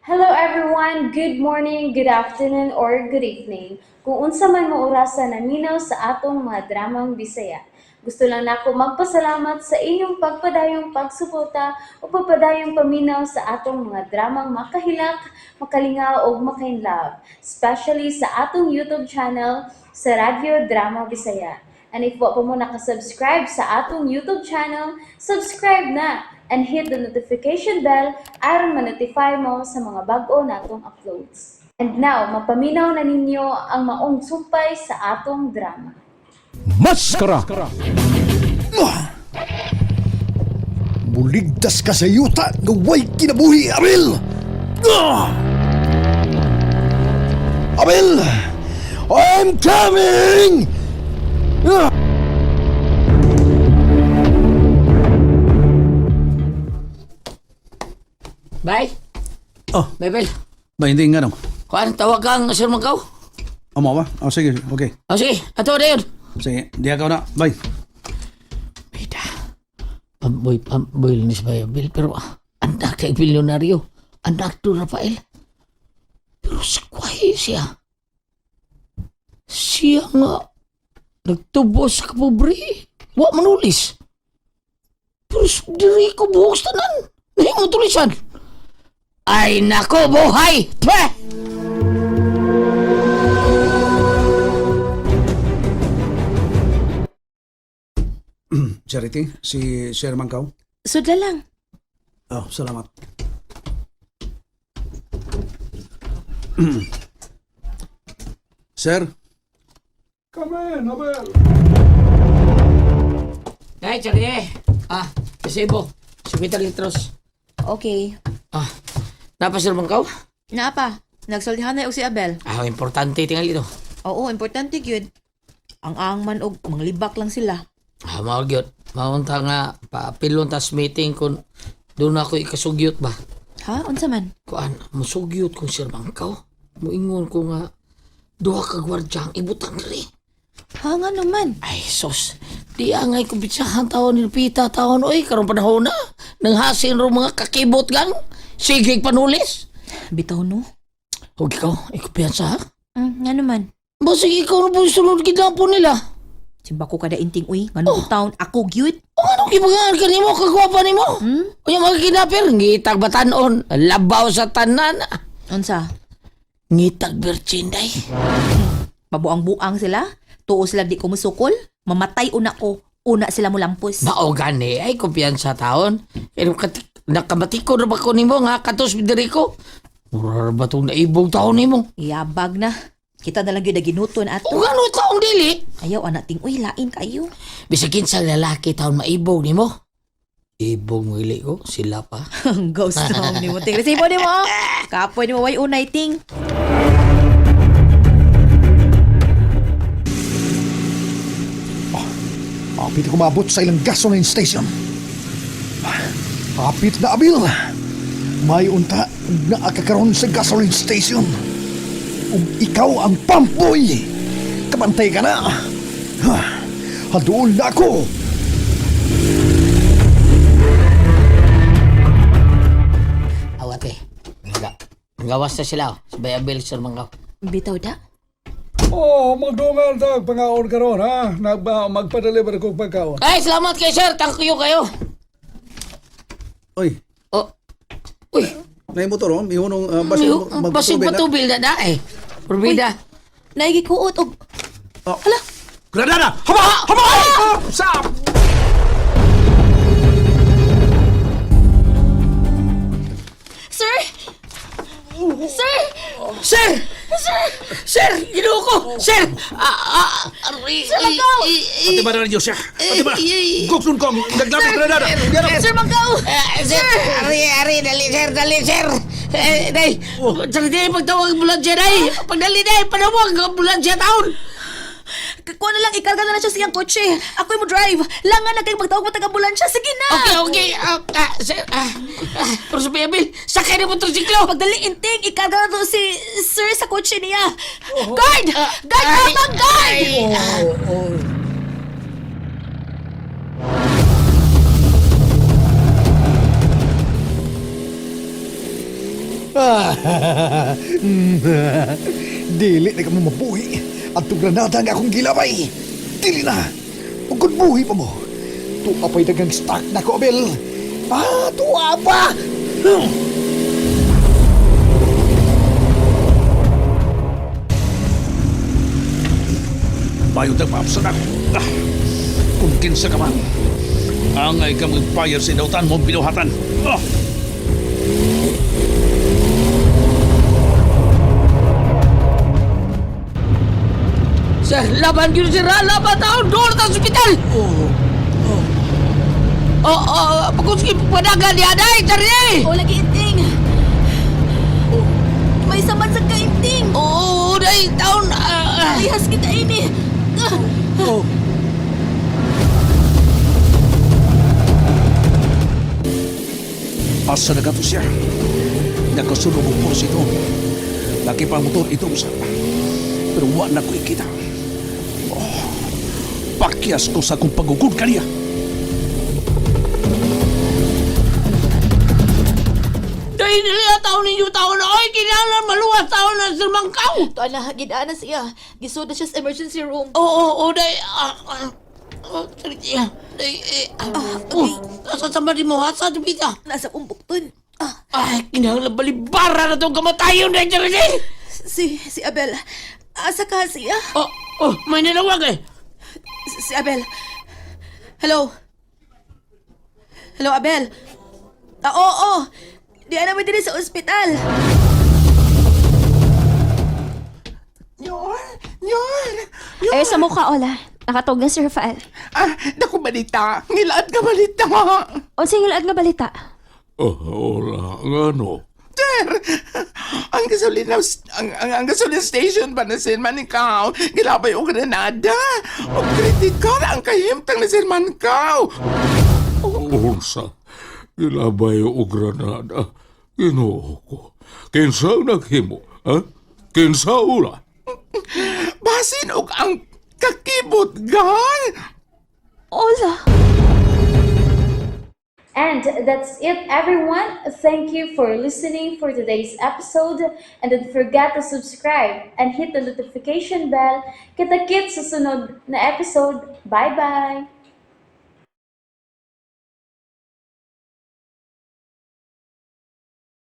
Hello everyone! Good morning, good afternoon, or good evening. Kung unsa man mo orasa naminaw sa atong mga dramang Bisaya. Gusto lang nako magpasalamat sa inyong pagpadayong pagsuporta o pagpadayong paminaw sa atong mga dramang makahilak, makalingaw ug makainlove, especially sa atong YouTube channel sa Radyo Drama Bisaya. And if wa pa mo nakasubscribe sa atong YouTube channel, subscribe na and hit the notification bell aron ma-notify mo sa mga bag-o natong uploads. And now, mapaminaw na ninyo ang maong sumpay sa atong drama. Maskara! Muligtas ka sa yuta nga way kinabuhi, Abel! Ah! Abel! I'm coming! Ah! Bay, Oh, Bebel. ba hindi nga no? Kuan, tawag kang Sir Mangkaw. Amo ba? Oh, sige, okay. O sige, ato na yun. Sige, diya ka na. Bye. Bida. Pamboy, pamboy ni si Bill. Pero anak kay bilyonaryo. Anak to Rafael. Pero sikwahi siya. Siya nga nagtubo sa kapobre. Wa manulis. Pero diri ko buhok sa tanan. Nahimo tulisan. Ay nako, buhay! Pweh! Charity, si Sir Mangkaw. Sudla lang. Oh, salamat. Sir? Come in, Abel. Ay, Charlie. Ah, resibo. 50 litros. Okay. Ah, napasir bang kaw? Naa pa. Nagsultihan na og si Abel. Ah, importante tingali ito. Oo, importante gyud. Ang ang man og manglibak lang sila. Ah, mao gyud. Maunta nga paapilon tas meeting kun doon ako ikasugyot ba. Ha? Unsa man? Kuan, musugyot kung sir Bangkaw. Muingon ko nga duha ka gwardya ang ibutang diri. Ha nga naman. Ay, sos. Di angay kumpitsahan taon ni Pita taon oy karon panahon na. Nanghasin ro mga kakibot gang. Sige panulis. Bitaw no. Huwag ikaw, ikupiyansa ha? Nga naman. Basig ikaw na po sulod po nila. Simba ko kada inting uy, ngano oh. taon ako gyud. O anong gibagaan ka nimo, kagwapa nimo? Hmm? Unya mga kidnapper, ngitag batanon, labaw sa tanan, Unsa? ngitag birchinday. Mabuang-buang sila? Tuo sila di ko musukol? Mamatay una ko. Una sila mulampos. Mao gani ay kumpiyansa taon. Pero nakamatiko na ba ko nimo nga katos diri ko? Mura ra ba tong naibog taon nimo? Yabag na. Kita na lang gyud na ginuton ato. O gano taong dili? Ayaw anak ting uy lain kayo. Bisag kinsa lalaki taon maibog nimo. Ibog mo ili ko, sila pa. Ang ghost town ni mo ting. Resibo ni mo. Kapoy ni mo way unay ting. Hapit ako maabot sa ilang gasoline station. Hapit na, Abil. May unta na akakaroon sa gasoline station. Ug ikaw ang pampoy. Kabantay ka na. Ha, Haduol na ako. Awate. Nga. Gawas na sila. oh. Sa Bayabel, Sir Mangkaw. Bitaw da. Oh, magdungal tag pangaon karon ha. Nagba magpa-deliver ko pagkaon. Ay, salamat kay sir. Thank you kayo. Oy, Oh. Uy, na motor oh, mihunong basig basig patubil na da eh. Purbida. Naigikuot og Oh. Hala, Granada! Haba! Haba! Ah! Sa! Sir! Sir! Sir! Sir! Sir! Ginoo ko! Sir! Ah, ah, aray, Sir, Mangkaw! Pati ba na Diyos siya? Pati ba? Guksun ko! Naglapit granada! Sir Mangkaw! Ah, Sir! Ari, ari, dali, sir, dali, sir! Eh, day! Sir, day, pagtawag ambulansya, day! Pagdali, day, panawag ang ambulansya taon! Kuha na lang, ikarga na lang siya sa iyang kotse. Ako'y mo drive. Langan na kayo magtawag mo taga-ambulansya. Sige na! Okay, okay. Ah, ah, sir, ah, ah, pero sa Bibil, sakay na motorsiklo! Pagdali, inting, ikarga na to si sir sa kotse niya. Guard! Guard! Ay, Tapang guard! ay, ah. Dili na ka mo mabuhi. At granada nga akong gilabay. Dili na. Ug kung buhi pa mo. Tuwa pa'y dagang stock na ko, Abel. Ah, tuwa pa! Bayo tagpaapsan ako. Ah, kung kinsa ka man. Angay ka mag-fire sa inautan mo binuhatan. Ah! Sir, laban yun sir, ha? Laban taon! Doon ta sa ospital! Oo. Oh, oh, pagkuski padagan ni Aday, Charlie! O lagi inting. May samad sa kainting. Oo, day, taon! Ah, ah. Lihas kita ini. Ah, Oh. Asa na gato siya? Nakasulog ang puros ito. Laki pa ang motor ito sa. Pero wa na ko ikita. Oh, pakyas ko sa akong pagugod kaniya. Day, nila taon ninyo taon na, oy, kinahanglan maluwas taon na Sir Mangkaw! Tuan na, gidaan na siya. Gisod na siya sa emergency room. Oo, oo, oo, day, ah, ah, oh, Charlie, ah, day, eh, ah, oh, asa sa di mo, asa di pita? Nasa kumbukton. Ah, Ay, kinahanglan balibara na itong kamatayon, day, Charlie! si Abel. Asa ka siya? Oh, oh, may nalawag eh. Si Abel. Hello? Hello, Abel? Ah, oo, oo. Di na mo din sa ospital. Nyor, Nyor, Nyor. Ay, sa mukha, Ola. Nakatog na si Rafael. Ah, naku balita. Ngilaad ka balita. Unsay ngilaad nga balita? Oh, wala. Ngano? Sir, ang gasolina, ang gasolina station ba na sin man ikaw? Gilabay o granada. O kritikal ang kahimtang na sin man ikaw. Unsa? Gilabay o granada. Ginoo ko. Kinsa ang naghimo? Ha? Kinsa ula? Basin og ang kakibot gan. Ola! And that's it, everyone. Thank you for listening for today's episode. And don't forget to subscribe and hit the notification bell. Kita-kits sa sunod na episode. Bye-bye!